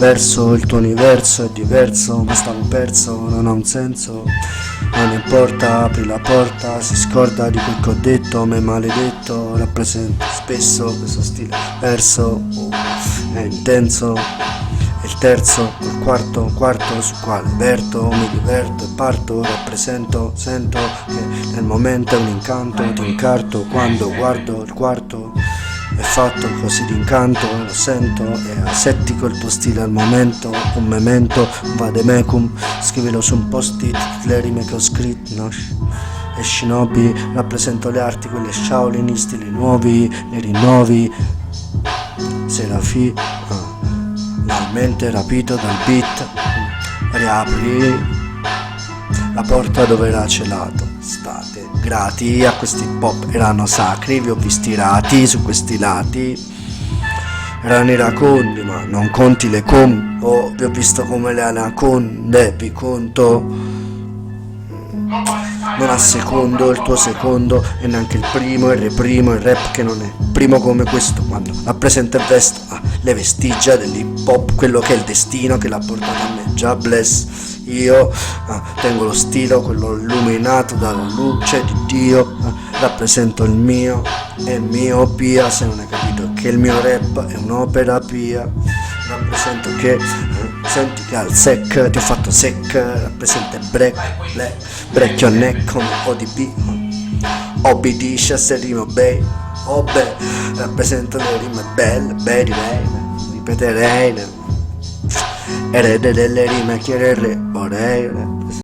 Verso il tuo universo è diverso, ma stavo perso, non ha un senso. Non importa, apri la porta, si scorda di quel che ho detto, me maledetto, rappresento spesso questo stile verso, oh, è intenso. E il terzo, il quarto, quarto su quale verto, mi diverto e parto, rappresento, sento che nel momento è un incanto, ti incarto quando guardo il quarto, è fatto così d'incanto, lo sento, è asettico il tuo stile al momento, un memento, un vademecum, scrivilo su un post-it, le rime che ho scritto, no? E shinobi, rappresento le arti, quelle Shaolin, gli stili nuovi, li rinnovi, Serafi, ah, finalmente rapito dal beat, riapri la porta dove era celato. State grati a questi pop, erano sacri, vi ho visti rati su questi lati. Erano iracondi, ma non conti le com. Oh, vi ho visto come le anaconde, vi conto. Non a secondo il tuo secondo e neanche il primo, il reprimo, il rap che non è primo come questo quando rappresenta e vesto ah, le vestigia dell'hip hop, quello che è il destino che l'ha portato a me. Già bless, io ah, tengo lo stilo, quello illuminato dalla luce di Dio, ah, rappresento il mio, è miopia, se non hai capito che il mio rap è un'opera pia, rappresento che senti che al sec ti ho fatto sec, rappresenta il break, black, break your neck come ODB, obbedisce a se rime obey, obe, rappresento le rime belle, bei direi, ripeterei, erede delle rime, chiedere vorrei.